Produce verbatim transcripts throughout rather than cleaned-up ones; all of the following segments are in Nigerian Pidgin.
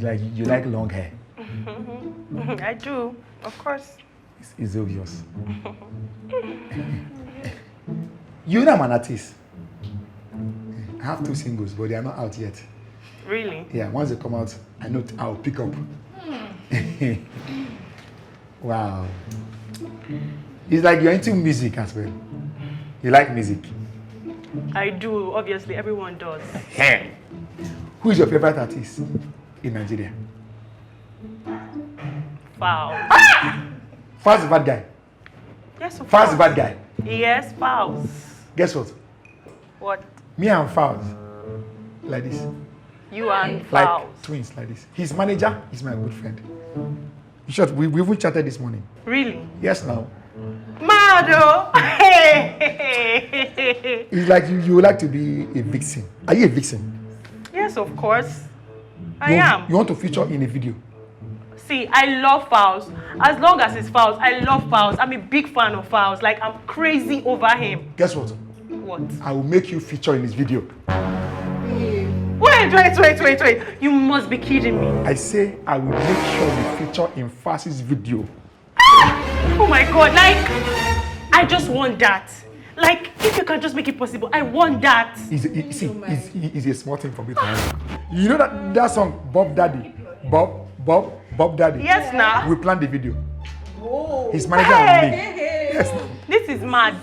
Like you like long hair. I do, of course. It's, it's obvious. You know I'm an artist. I have two singles, but they are not out yet. Really? Yeah, once they come out, I know I'll pick up. Wow. It's like you're into music as well. You like music? I do, obviously, everyone does. Who is your favorite artist in Nigeria? Wow. First bad guy. Yes, of First course. Bad guy. Yes, Faust. Guess what? What? Me and Faust. Like this. You and Like Faust. Twins like this. His manager is my good friend. In short, we, we even chatted this morning. Really? Yes, now. Mado! It's like you, you would like to be a vixen. Are you a vixen? Yes, of course. I you, am. You want to feature in a video? See, I love Faust. As long as it's Faust, I love Faust. I'm a big fan of Faust. Like, I'm crazy over him. Guess what? What? I will make you feature in his video. Wait, wait, wait, wait, wait. You must be kidding me. I say I will make sure you feature in Faust's video. Oh my God, like, I just want that. Like, if you can just make it possible, I want that. It's, it, see, it's, it's a small thing for me to handle. You know that, that song, Bob Daddy? Bob, Bob, Bob Daddy? Yes, now. We planned the video. Whoa. His manager and me. Hey! Yes. This is mad.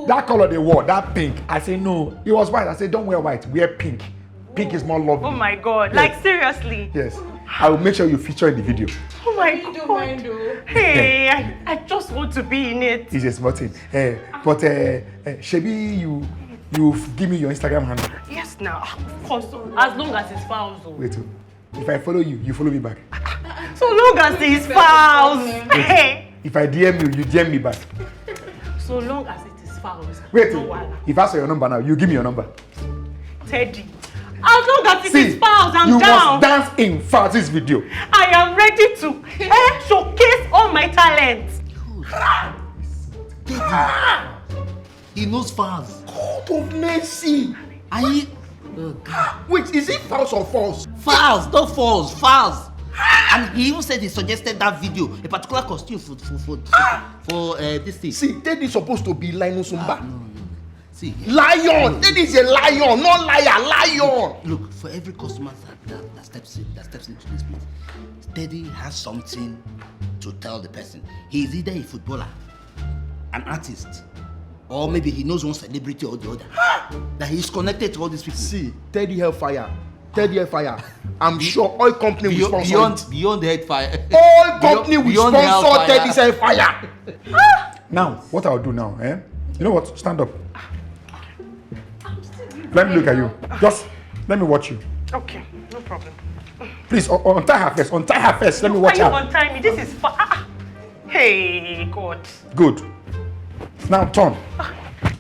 That color they wore, that pink. I say no. It was white. I said don't wear white, wear pink. Pink is more lovely. Oh my God. Yes. Like, seriously. Yes. I will make sure you feature in the video. Oh my You don't God. Mind, though. Hey, I, I just want to be in it. It's a small thing. Eh, but uh, uh, Shebi, you you give me your Instagram handle. Yes, now. Of course. As long as it's Faust. Oh. Wait, oh. If I follow you, you follow me back. So long as it's Faust. Hey. If I D M you, you D M me back. So long as it is Faust. Wait, No oh. wahala. If I ask for your number now, you give me your number. Teddy. As long as it See, is Faust, I'm you down. Must dance in Faust's video. I am ready to eh, showcase all my talents. He knows Faust. God of mercy. Are you? Oh, God. Wait, is it Faust or Faust? Faust, not Faust, Faust. And he even said he suggested that video, a particular costume for for for for, for uh, this thing. See, Teddy is supposed to be Linus Ah, Umba. No, no. See, Lion. Teddy is a lion, not liar. Lion. Look, for every customer that, that, that steps in, that steps into this place, Teddy has something to tell the person. He is either a footballer, an artist, or maybe he knows one celebrity or the other. That he's connected to all these people. See, Teddy Hellfire. Teddy Hellfire. I'm sure oil company will Beyond, sponsor beyond, it. Beyond Hellfire. Oil Beyond- company will beyond sponsor Hellfire. Teddy's Hellfire. Now, what I'll do now, eh? You know what? Stand up. Let me look at you. Just let me watch you. Okay, no problem. Please un- untie her first. Untie her first. Let me Why watch you her. Untie me? This is fa- ah, ah. Hey God. Good. Now turn.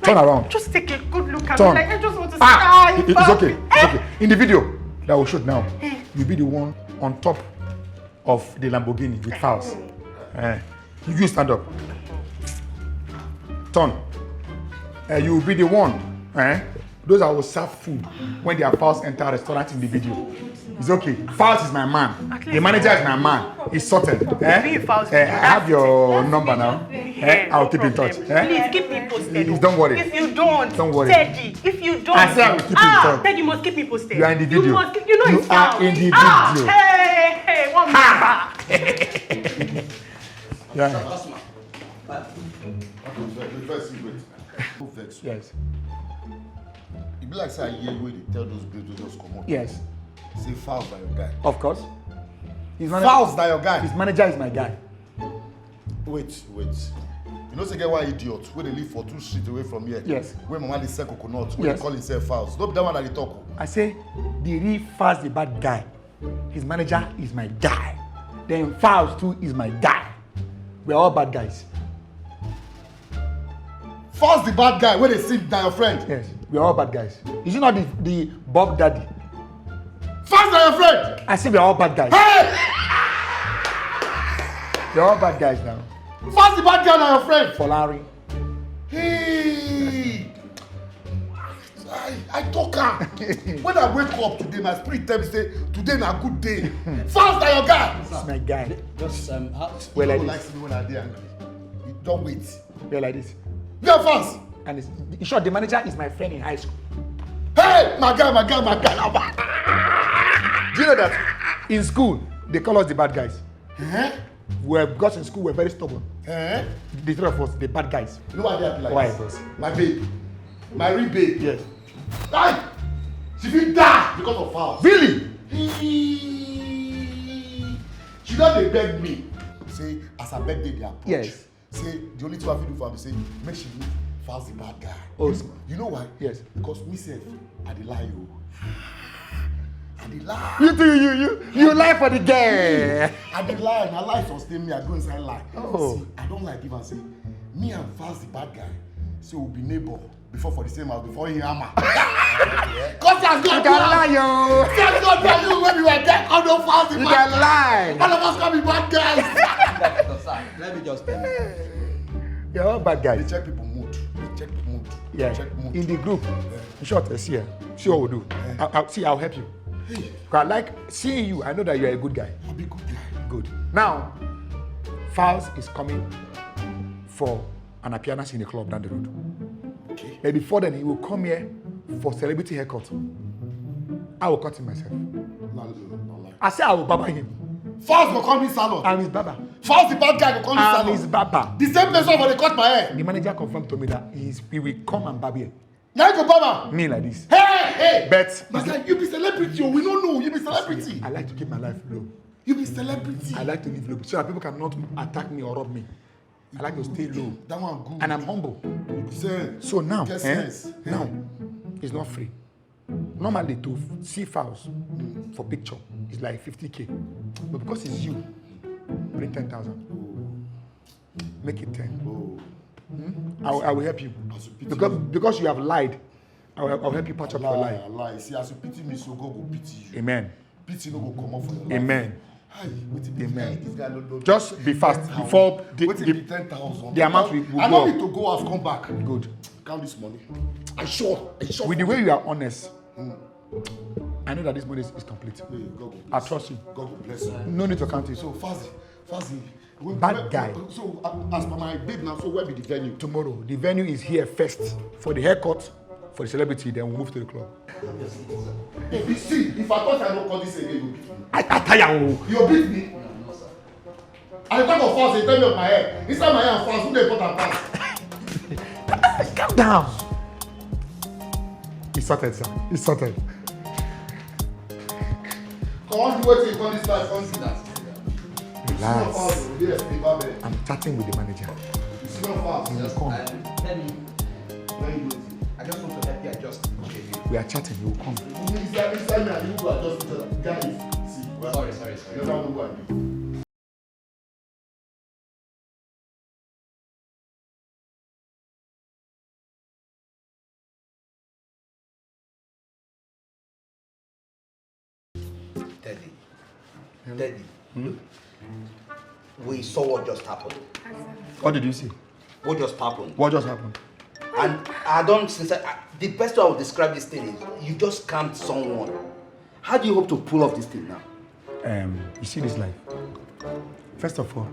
Turn around. Just take a good look at Turn. me. Like, I just want to Ah, see. it- it's okay. It's okay. In the video that we shoot now, you'll be the one on top of the Lamborghini with Faust. Eh, you stand up. Turn. Eh, you'll be the one. Eh? Those that will serve food when their Faust enter restaurant in the video. It's okay. Faust is my man. At The least- manager is my man. It's sorted. Eh? Be Faust. Eh, I have your number now. Eh? Yeah, I'll no keep in touch. problem. Eh? Please keep me posted. Please don't worry. If you don't, Don't worry. Teddy, if you don't, I say I will keep in ah, touch. Teddy, you must keep me posted. You are in the You video. must keep, you know You it's are Faust. In the Ah, video. hey, hey, one member. Yeah. Customer. Wait, wait, wait, wait. No vex. Yes. E be like say I hear you wey dey tell those babes wey just comot. Yes. Say Faust na your guy. Of course. His manager, Faust na your guy. His manager is my guy. Wait, wait. You know say get one idiot wey dey live for two streets away from here. Yes. Wey mama dey sell coconut, wey Yes. dey call himself Faust. No be that one I dey talk o. I say the real Faust the bad guy. His manager is my guy. Then Faust too is my guy. We are all bad guys. Faust the bad guy wey dey sing na your friend. Yes, we are all bad guys. Is it not the, the Bob Daddy? Faust na your friend. I say we are all bad guys. Hey! We are all bad guys now. Faust the bad guy na your friend. Folari. Hey! I, I talk am. When I wake up today, my spirit tell me say today na good day. Fast na your guy. It's my guy. Just um, how, Well, you like this. Like me when I dey angry. You don't wait. We're like this. You are fast. And it's, in short, the manager is my friend in high school. Hey, my guy, my guy, my guy. Do you know that in school they call us the bad guys? Eh? We're because in school we're very stubborn. Eh? The three of us, the bad guys. You know why they happy like Why, this? Boss? My babe, my real babe. Yes. Hey, she fit die because of house. Really? She don dey beg me. Say as her birthday dey approach. Yes. Say the only thing I fit do for her be say make she meet fast the bad guy. Oh, s- You know why? Yes. Because me sef, I dey lie o. I dey lie. You do you you you lie for the girl. I dey lie. Na lie sustain me. I go inside lie. Oh. See, I don lie give am say me and fast the bad guy. So we be neighbor before for the same house before he hammer. Cause as God You can lie, yo. As God tell you when you were there, come don fast the You bad can lie. All of us come be bad guys. Let me just tell you. You're all bad They guys. check people mood. They check mood. Yeah. Check mood. In the group. In short, uh, see, uh, see what we'll do. I, I, see, I'll help you. 'Cause I like seeing you. I know that you're a good guy. I be good guy. Good. Now, Files is coming for an appearance in a club down the road. Okay. But before then, he will come here for celebrity haircut. I will cut him myself. No, no, no, no lie. I say I will barber him. Fast go come this salon. I'm his barber. Fast the bad guy go come this I'm salon. His barber. The same person for dey cut my hair. The manager confirmed to me that he's, he will come and barber here. Na you go barber. Me like this. Hey, hey. But My guy, you be celebrity o. We no know. You be celebrity. I like to keep my life low. You be celebrity. I like to live low so that people cannot attack me or rob me. I like to stay low. That one good. And I'm humble. Sense. So now, Get eh, sense. Now, it's not free. Normally, to see Files for picture is like fifty K. But because it's you, bring ten thousand. Make it ten. Oh. I, will- I will help you. As you pity Because, me. Because you have lied, I will, I will help you patch up your Lie, lie. lie. See, as you pity me, so God go pity you. Amen. Pity no go comot for your life. Amen. Hi, wetin be Amen. This guy no don Just be fast before the, Wetin the, be ten thousand? the amount we- we I go no up. Need to go house, come back. Good. Count this money. I sure. I sure. With the way you are honest, I know that this money is, is complete. Hey, God go I bless. Trust you. God go bless you. No need to count it. So, Fazi, Fazi. When- Bad when- guy. So, uh, as per my babe now, so where be the venue? Tomorrow, the venue is here first for the haircut, for the celebrity, then we'll move to the club. If you see, if I thought I don't call this again, you beat me. I, I tire you. You beat me. I talk of fast, they tell me of my hair. Inside my hair and fast, who they put am pass? Calm down. It's sorted, sir. It's sorted. Come on, do wetin you call this life, come see that. Relax. Yes, be bad. I'm chatting with the manager. You see no fast. He will come. Let me. When you wait. I just want to help you adjust. Okay. We are chatting. He will come. Inside, inside me and you go adjust each other. Guys, see. Well, Sorry, sorry, sorry. You don't know what I do. Teddy. Teddy. We saw what just happened. What did you see? What just happened? What just happened? And I don't since I, I- the best way I would describe this thing is you just scammed someone. How do you hope to pull off this thing now? Um, you see this life. First of all,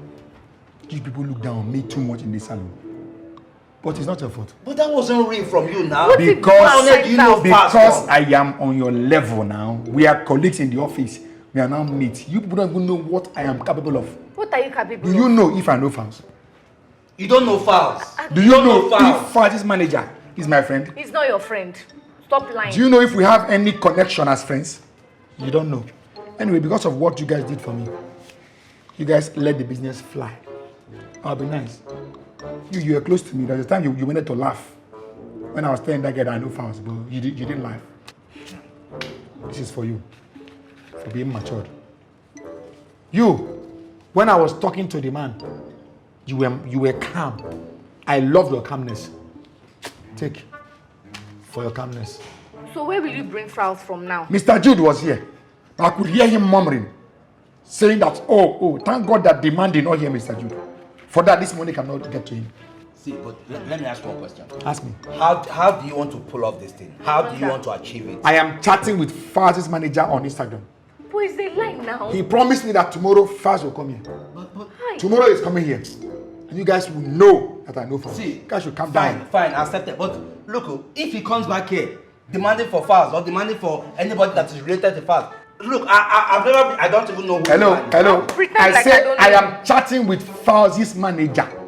you people look down on me too much in this salon. But it's not your fault. But that wasn't real from you now. What if Because- Boss How said did you that? know fast? Because I am on your level now. We are colleagues in the office. We are now mates. You people don't even know what I am capable of. What are you capable Do of? You know if I know Files? You don't know Files. Do you know Files. If Files' manager is my friend? He's not your friend. Stop lying. Do you know if we have any connection as friends? You don't know. Anyway, because of what you guys did for me, you guys let the business fly. I'll be nice. You, you were close to me. There was a time you, you wanted to laugh when I was telling that girl that I know Files, but you, did, you didn't laugh. This is for you, for being matured. You, when I was talking to the man, you were, you were calm. I love your calmness. Take for your calmness. So where will you bring Files from now? Mister Jude was here. I could hear him murmuring, saying that, oh, oh, thank God that the man did not hear Mister Jude. For that, this money cannot get to him. See, but let, let me ask one question. Ask me. How, how do you want to pull off this thing? How do you want to achieve it? I am chatting with Faz's manager on Instagram. But it's a lie now. He promised me that tomorrow Faz will come here. But, but Hi. Tomorrow is coming here. And you guys will know that I know Faz. See, You guys should calm fine, down. Fine, accept it. But look, oh, if he comes back here demanding for Faz or demanding for anybody that is related to Faz, look, I, I, I've never been, I don't even know who Hello, the man is. hello. Pretend I like say I don't I know. Am chatting with Faz's manager.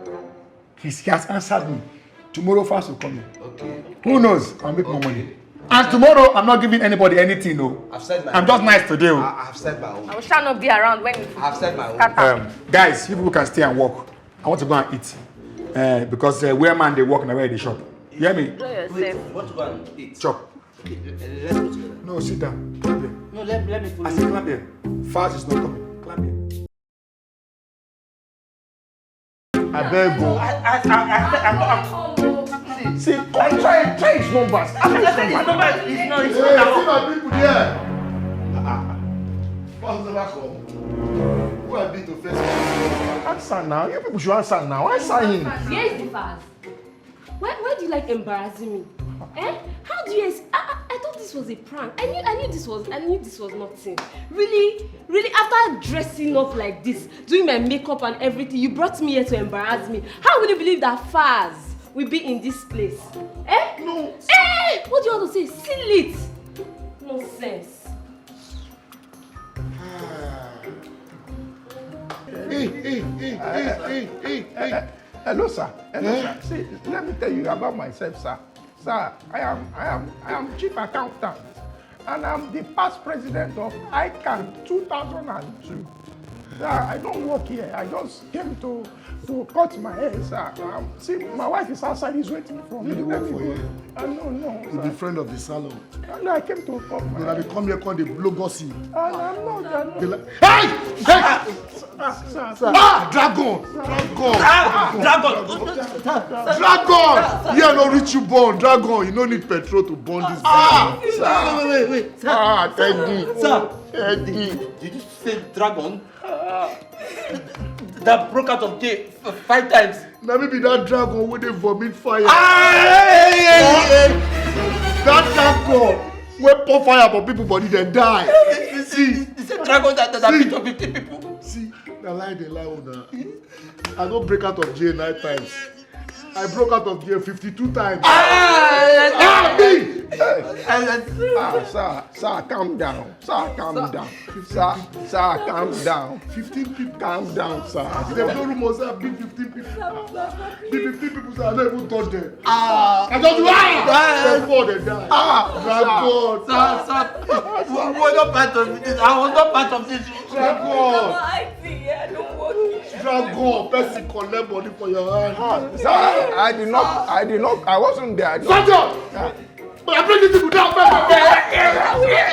He's, he has answered me. Tomorrow Faz will come here. Okay. Who knows? I'll make more Okay. money. And tomorrow I'm not giving anybody anything, no. I've said my I'm just nice today, oh. I, I've said my own. I shall not be around when it I've said my own. scatter. Um, guys, you people can stay and work. I want to go and eat. Uh, because uh, where man they work and where they shop. You hear me? Enjoy Wait, yourself. what to go and eat? Chop. Okay, uh, let's go together. No, sit down. Clap here. No, let, let me follow I say you. Clap here. Faz is not coming. Clap here. I beg go. I, I, I, I, I, I, See, come try, try his numbers. I said his number is not, it's Hey, not see my people there. Ah, ah. Faz never come. Who I be to first? Answer now. You people should answer now. Answer him. Where is the Faz? Why, why do you like embarrassing me? Eh? How do you ex- I, I, I thought this was a prank. I knew I knew this was I knew this was nothing. Really, really, after dressing up like this, doing my makeup and everything, you brought me here to embarrass me. How will you believe that Faz will be in this place? Eh? No. Eh! What do you want to say? Seal it! Nonsense. Hey, hey, hey, hey, hey, hey, hey. Hello, sir. Hello, sir. See, let me tell you about myself, sir. Sir, I am, I am, I am chief accountant, and I'm the past president of ICANN two thousand and two. Sir, I don't work here. I just came to, to cut my hair, sir. Um, see, my wife is outside. Is waiting for me. You dey Let work me for go. here? Uh, no, no, You be sir. Friend of the salon. No, I came to cut my Una hair. Dey come here, come dey blow gossip. Uh, I'm not. I'm Dey not. Like, hey! Hey! Sir, sir, Ah, dragon! Dragon! Ah, dragon! Dragon! Yeah, no reach you burn. Dragon, you no need petrol to burn this. Ah! Wait, wait, wait, wait. Sir, Ah, Teddy. Sir, Teddy. Did you say dragon? That broke out of jail f- five times. Na me be that dragon wey dey vomit fire. Ah, hey, hey, hey, That dragon wey pour fire for people body, dem die. See, you say dragon that, that, that See. Beat up fifty people. See, na lie dey lie una. I don break out of jail nine times. I broke out of jail fifty-two times. Ah, Ah, me! Ah, sir, sir, calm down. Sir, calm down. Sir, sir, calm down. Fifteen people. Calm down, sir. Dem don rumor say I beat fifteen people. The fifteen people say I no even touch them. Ah. I just do ah! Ah. Dem fall, dem die. Ah! Dragon. Sir, sir, we were not part of this. I was not part of this. Dragon. I see, I don't work here. Dragon. Person collect money for your hand. Sir, I did not, I did not, I wasn't there. I don't- Sergeant! But I bring these people down. Fire, fire,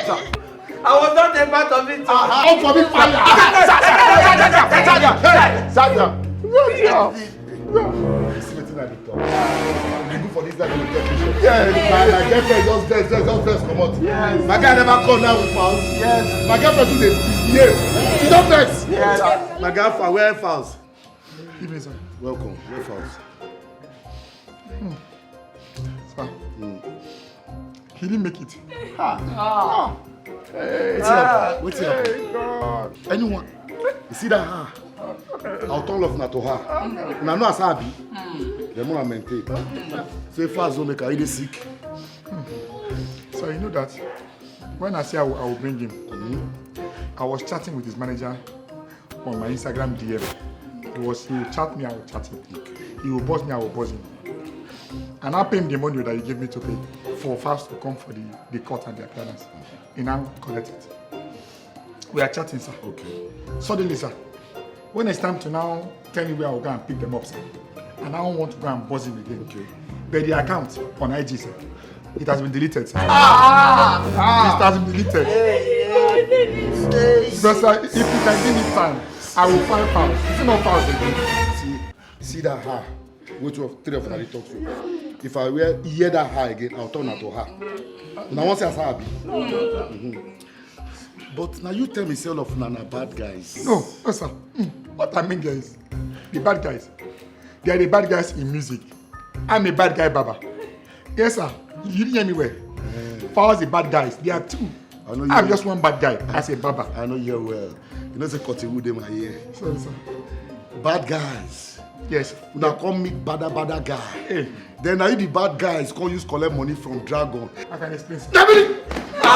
fire. I was not a part of it. Come for me, fire. Sergeant, Sergeant, Sergeant. You see wetin I dey talk? I good for this life, you get patient. Yes. My, my girlfriend just vex, vex, just vex comot. Yes. My guy never come now with files. Yes. My girlfriend too dey misbehave. She don vex. Yes. My guy, for where files? Evening, sir. Welcome. Where files? Sir, he didn't make it. Ah. Wetin happen? Wetin happen? Hey, God. Anyone? You see that her? I'll turn love na to her. Una know as her be. Dem una maintain. Say fast don't make her, he dey sick. So you know that when I say I will, I will bring him, I was chatting with his manager on my Instagram D M. He was, he will chat me, I will chat him. He will buzz me, I will buzz him. And I pay him the money that he gave me to pay for fast to come for the, the court and the appearance. He now collect it. We are chatting, sir. Okay. Suddenly, sir, when it's time to now tell me where I will go and pick them up, sir, and I want to go and buzz him again. Okay. But the account on I G, sir, it has been deleted, sir. Ah! It has been deleted. But sir, if you can give me time, I will find pounds. Is it not pounds again? See, see that her. Wait, two of three of una dey talk so. If I wear, hear that her again, I'll turn her to her. Una wan see as her be. But now you tell me say all of una na bad guys. No, no, sir. Mm. What I mean, guys, the bad guys, They are the bad guys in music. I'm a bad guy, Baba. Yes, sir. You didn't hear me well. Fowls the bad guys. They are two. I know I'm you. Just one bad guy as a Baba. I know you well. You know, say Kotiwu dey my ear. Sorry, sir. Bad guys. Yes. Una come meet bada bada guy. Hey. Then now you the bad guys come use collect money from dragon. I can explain, sir. David! Sir,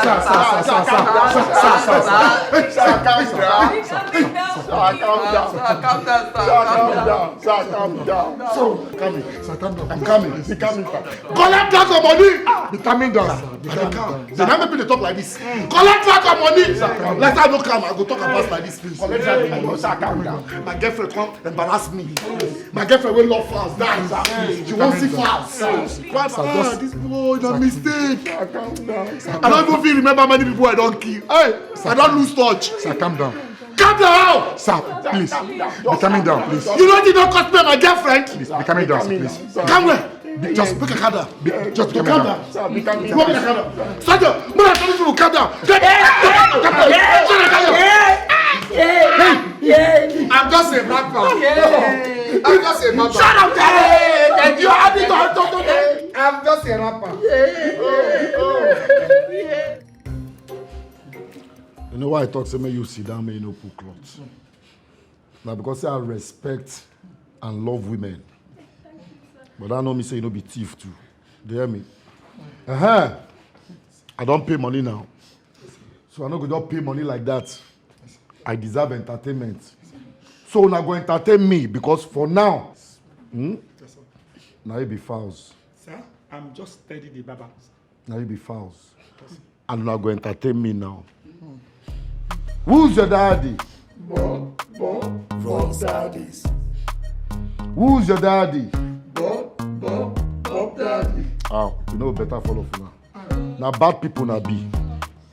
sir, sir, sir, sir, sir, sir, sir, sir, sir, sir, calm down. Sir, calm down. Sir, calm down. Sir, calm down. Sir, calm down. So, calm down. Sir, calm down. I'm calming. Be calming. Collect dragon money. Be calming down, sir. Be calming down. They never be the talk like this. Collect dragon money. Let's not look calm. I go talk about like this, please. Collect dragon money. Sir, calm down. My girlfriend come embarrass me. My girlfriend will love fast. Dance. She won't see fast. Why, ah, this boy, na mistake. Sir, calm down. I don't even feel remember many people I don't kill. Hey, I don't lose touch. Sir, calm down. Calm down. Sir, please. Be calming down, please. You know you don't cost me my girlfriend. Please, be calming down, sir, please. Calm well. Be, just make a calm down. Be, just be calm down. Sir, be calm down. Calm down. Sir, make a calm down. Calm down. Calm down. Calm down. Hey, I'm just a rapper. I'm just a rapper. Shut up, Charlie. You have it all. I'm just a rapper. You know why I talk say make you sit down, make you no pull cloth? Now because I respect and love women. But I know me say you no be thief too. Do you hear me? Uh-huh. I don't pay money now. So I no go just pay money like that. I deserve entertainment. So una go entertain me because for now, hmm? Now you be fouls. Sir, I'm just steady the baba. Now you be fouls. And una go entertain me now. Who's your daddy? Bob, Bob, Bob Daddies. Who's your daddy? Bob, Bob, Bob Daddy. Ah, you know better follow for now. Now bad people now be.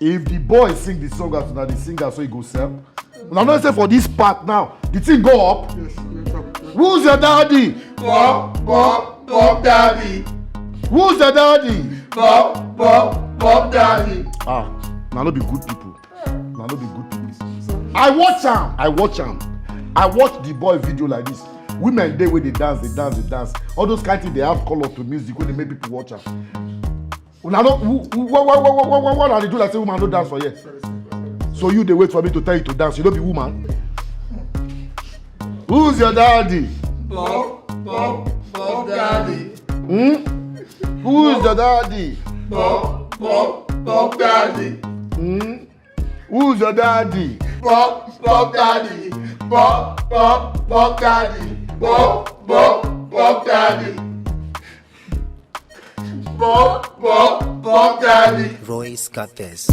If the boy sing the song as now the singer so he go sell. Now no say for this part now, the thing go up. Yes, yes, sir. Who's your daddy? Bob, Bob, Bob Daddy. Who's your daddy? Bob, Bob, Bob Daddy. Ah, now no be good people. Now no be good people. I watch am. I watch am. I watch the boy video like this. Women dey wey dey dance, dey dance, dey dance. All those kind things dey have color to music wey dey make people watch am. Una no, who, who, what, what, what, what, what, what una dey do like say woman no dance for here? So you dey wait for me to tell you to dance. You no be woman. Who's your daddy? Bob, Bob, Bob Daddy. Hmm? Who's your daddy? Bob, Bob, Bob Daddy. Hmm? Who's your daddy? Bob, Bob Daddy. Bob, Bob, Bob Daddy. Bob, Bob, Bob Daddy. Bob, Bob, Bob Daddy. Royce Cutters.